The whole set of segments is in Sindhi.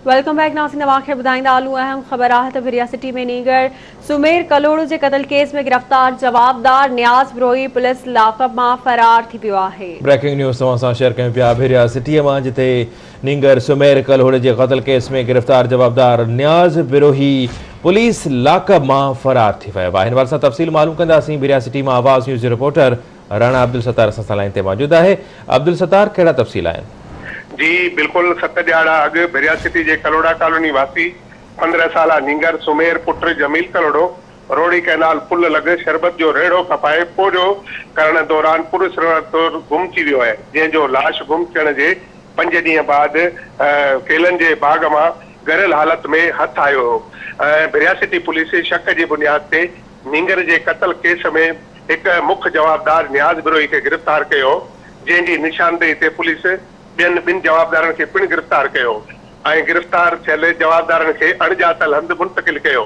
Welcome back ناظرين اوهان کي ٻڌائيندا هلون اهم خبر آهي ته ڀريا سٽي ۾ نينگر سمير ڪلهوڙو جي قتل ڪيس ۾ گرفتار جوابدار نياز بروهي پوليس لاڪپ مان فرار ٿي ويو آهي. بريڪنگ نيوز توهان سان شيئر ڪيون پيا ڀريا سٽي مان جتي نينگر سمير ڪلهوڙي جي قتل ڪيس ۾ گرفتار جوابدار نياز بروهي پوليس لاڪپ مان فرار ٿي ويو آهي هن حوالي سان تفصيل معلوم ڪنداسين ڀريا سٽي مان آواز نيوز جي رپورٽر راڻا عبدالستار اسان سان لائين تي موجود آهي. عبدالستار ڪهڙا تفصيل آهن؟ جي بلڪل ست ڏهاڙا اڳ ڀريا سٽي جي ڪلهوڙا ڪالوني واسي 15 سالا نينگر سمير پٽ جميل ڪلهوڙو روهڙي ڪئنال پل لڳ شربت جو ريڙهو کپائي پورهيو ڪرڻ دوران پراسرار طور گم ٿي ويو آهي جنهن جو لاش گم ٿيڻ جي پنج ڏينهن بعد ڪيلن جي باغ مان ڳريل حالت ۾ هٿ آيو هو ۽ ڀريا سٽي پوليس شڪ جي بنياد تي نينگر جي قتل ڪيس ۾ هڪ مک جوابدار نياز بروهي کي گرفتار ڪيو، جنهن جي نشاندهي تي پوليس ٻين ٻن جوابدارن کي پڻ گرفتار ڪيو ۽ گرفتار ٿيل جوابدارن کي اڻڄاتل هنڌ منتقل ڪيو،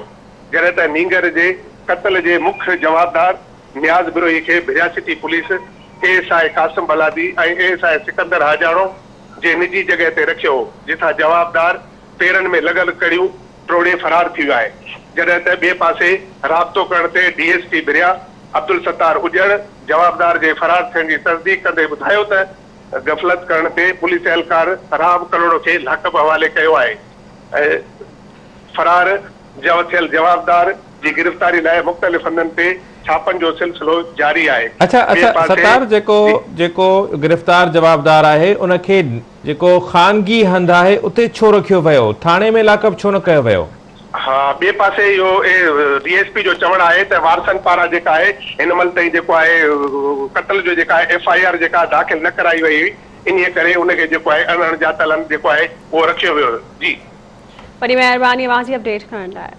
جڏهن ته نينگر جي قتل جي مک جوابدار نياز بروهي کي Bhiria city police A S I Qasim Baladi ۽ A S I Sikandar Hajano جي نجي جڳهه تي رکيو هو، جتان جوابدار پيرن ۾ لڳل ڪڙيون ٽوڙي فرار ٿي ويو آهي، جڏهن ته ٻئي پاسي رابطو ڪرڻ تي D S P Bhiria Abdul Sattar Ujjan جوابدار جي فرار ٿيڻ جي تصديق ڪندي ٻڌايو ته غفلت ڪرڻ تي پوليس اهلڪار راهب ڪلهوڙو کي لاڪپ حوالي ڪيو آهي ۽ فرار ٿيل جوابدار جي گرفتاري لاء مختلف هنڌن تي ڇاپن جو سلسلو جاري آهي. اڇا ٻئي اڇا پاسي ستار جيڪو جي. جيڪو گرفتار جوابدار آهي ان کي جيڪو خانگي هنڌ آهي اتي ڇو رکيو ويو؟ ٿاڻي ۾ لاڪپ ڇو نه ڪيو ويو؟ ها ٻئي پاسي اهو ڊي ايس پي جو چوڻ آهي ته وارثن پاران جيڪا آهي هن مهل تائين جيڪو آهي قتل جو جيڪا آهي ايف I R جيڪا داخل نه ڪرائي وئي هئي انهي ڪري ان کي جيڪو آهي اڻ ڄاتل هنڌ جيڪو آهي اهو رکيو ويو جي. وڏي مهرباني اوهان جي اپڊيٽ ڪرڻ لاء.